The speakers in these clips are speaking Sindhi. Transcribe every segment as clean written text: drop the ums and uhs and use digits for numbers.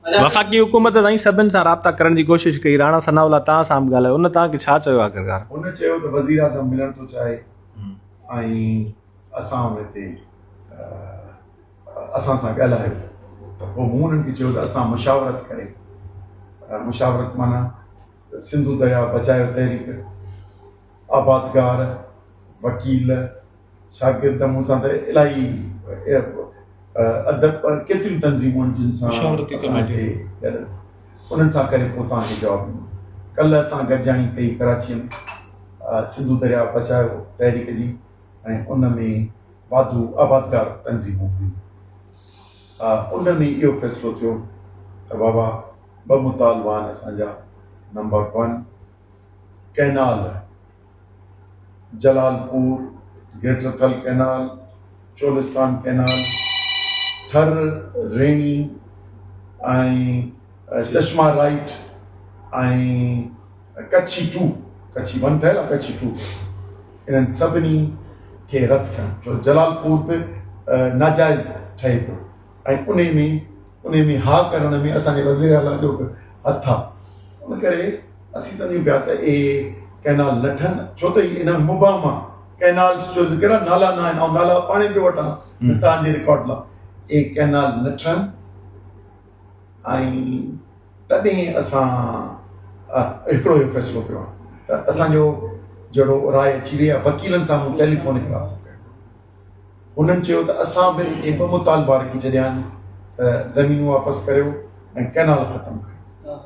وفاقي حڪومت سائين سڀن سان رابطا ڪرڻ جي ڪوشش ڪئي، راڻا ثناء الله توهان سان به ڳالهايو، ان توهان کي ڇا چيو آخرڪار؟ هن چيو ته وزيراعظم ملڻ ٿو چاهي ۽ اسان ان تي اسان سان ڳالهايو ته پوء مون انهن کي چيو ته اسان مشاورت ڪري، مشاورت معنيٰ سنڌو درياء بچايو تحريڪ، آبادگار، وڪيل، شاگرد مون سان ته الاهي ادب ڪيتريون تنظيمون آهن جن سان اسان هتي گڏ انهن سان ڪري پوء توهان کي جواب ڏنو. ڪلهه اسان گڏجاڻي ڪئي ڪراچيء ۾ سنڌو درياء بچايو تحريڪ جي ۽ ان ۾ واڌو آبادگار تنظيمون هيون. ان ۾ اهو فيصلو ٿيو ته بابا ٻه مطالبا آهن اسان جا number one canal Jalalpur, greater Thal canal, Cholistan canal, Thar, Rainee ۽ Chashma right ۽ Kachhi two, Kachhi one ٺهيل آهي ڪڇي ٽو انهن سڀني کي رد ڪرڻ ڇو جلال پور به ناجائز ٺهي پيو ۽ انهي ۾ انهي ۾ ها ڪرڻ ۾ اسان جي وزير اعليٰ جو به هٿ آهي ان ڪري اسين سمجهون پيا ته اهي ڪئنال نه ٺهن ڇو ته هي ان مبهم آهي ڪئنالز جو ذڪر آهي نالا نه آهن آئون نالا پاڻي پيو وٺان توهان جي رڪارڊ لاء اهي ڪئنال نه ٺهن ۽ تڏهن اسان هڪڙو اهو فيصلو ڪيو آهي ته اسان جو جهڙو راء اچي وئي آهي وڪيلن سان مون ٽيليفونڪ رابطو ڪيو هنن چيو ته اسان به اهي ٻه مطالبا رکي ڇڏيا آهن ته زمينون واپس ڪريو ۽ ڪئنال ختم ڪريو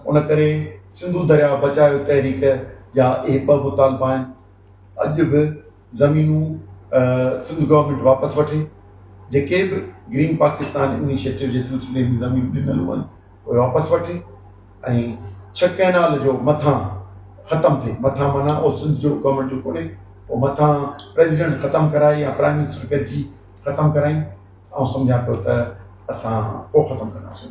ان ڪري سنڌو درياء بچايو تحريڪ جا اهي ٻه مطالبا آهن اڄ به زمينون سنڌ گورنمينٽ واپس وٺي جيڪي به گرين پاڪستان انيشيٽو جي سلسلي ۾ زمينون ڏنل هئن اهي واپس وٺي ۽ ڇهه ڪئنال جو مٿان ختم ٿئي مٿان معنيٰ اهو سنڌ جو گورنمينٽ جو ڪونهي اهو مٿان پريزيڊنٽ ختم ڪرائي يا پرائم منسٽر گڏجي ختم ڪرائين آئون سمجهان پيو ته اسان پوء ختم ڪنداسون.